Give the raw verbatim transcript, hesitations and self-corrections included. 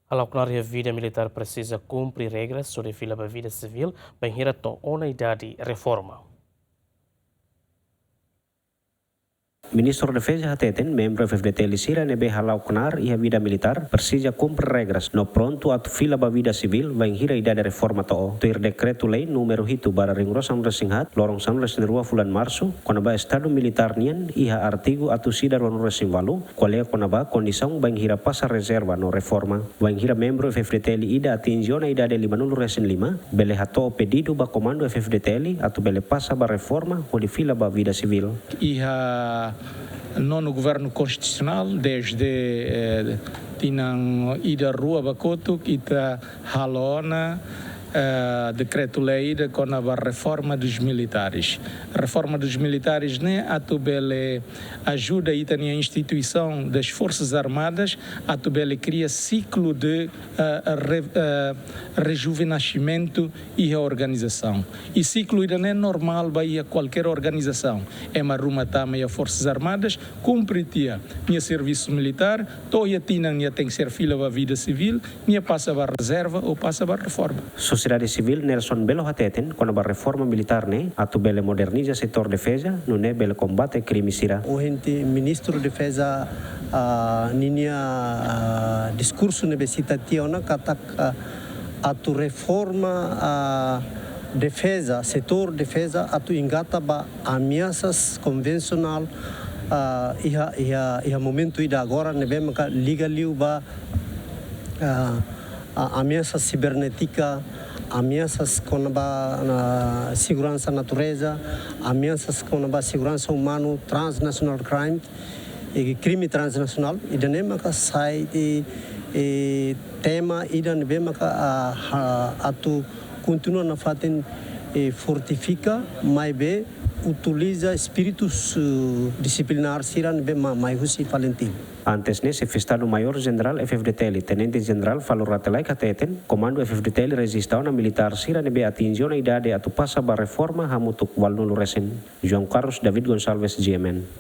Hala'o knaar iha vida militár presiza kumpre regras hodi fila ba vida sivíl, bainhira to'o ona idade reforma. Ministru Defeza hateten, membru F-FDTL sira ne'ebé hala'o knaar iha vida militár presiza kumpre regras no prontu atu fila ba vida sivíl, bainhira idade reforma to'o. Tuir dekretu-lei númeru hitu barra rihun rua sanulu resin haat, loron sanulu resin rua fulan Marsu, kona-ba estadu militár nian, iha artigu atus ida ruanulu resin ualu, ko'alia kona-ba kondisaun bainhira pasa rezerva no reforma. Bainhira membru F-FDTL ida atinje ona idade limanulu resin lima, bele hato'o pedidu ba komandu F-FDTL atu bele pasa ba reforma hodi fila ba vida sivíl. Iha nonu governu konstitusionál, dezde, eh, tinan ida rua ba kotuk, ita halo ona, eh, dekretu-lei ida kona-ba reforma dos militares. Reforma dos militares ne'e atu bele ajuda ita-nia instituisaun das Forças Armadas atu bele kria siklu de, eh, re-, eh, rejuvenescimentu iha organizasaun. I siklu ida-ne'e normál ba iha kualkér organizasaun. Ema ruma tama iha Forsas Armadas, kumpre tiha nia servisu militár, to'o iha tinan nia tenkesér fila ba vida sivíl, nia pasa ba rezerva ou pasa ba reforma. Sosiedade sivíl Nelson Belo hateten, kona-ba reforma militár ne'e, atu bele moderniza setór defeza, nune'e bele kombate krime sira. Ohin Ministru Defeza, ah, ninia, ah, diskursu ne'ebé sita tiha ona katak, ah, atu reforma, ah, defeza, setór defeza, atu engata ba ameasas konvensionál, ah, iha, iha, iha momentu ida agora, ne'ebé maka liga liu ba, ah, ah, ameasas sibernétika, ameasas kona-ba, ah, seguransa natureza, ameasas kona-ba seguransa umanu, transnational crime, i krime transnasionál, ida-ne'e maka sai, i, i tema ida ne'ebé maka, ah, ha-, atu kontinua nafatin, i fortifika, maibé utiliza espíritus, eh, disiplinár sira ne'ebé ma-, mai husi FALINTIL. Antes ne'e, Xefe Estadu Maiór Jenerál F-FDTL, Tenente Jenerál Falur Rate Laek hateten, komandu F-FDTL rejista ona militár sira ne'ebé atinje ona idade atu pasa ba reforma hamutuk ualunulu resin. João Carlos David Gonçalves, G M N.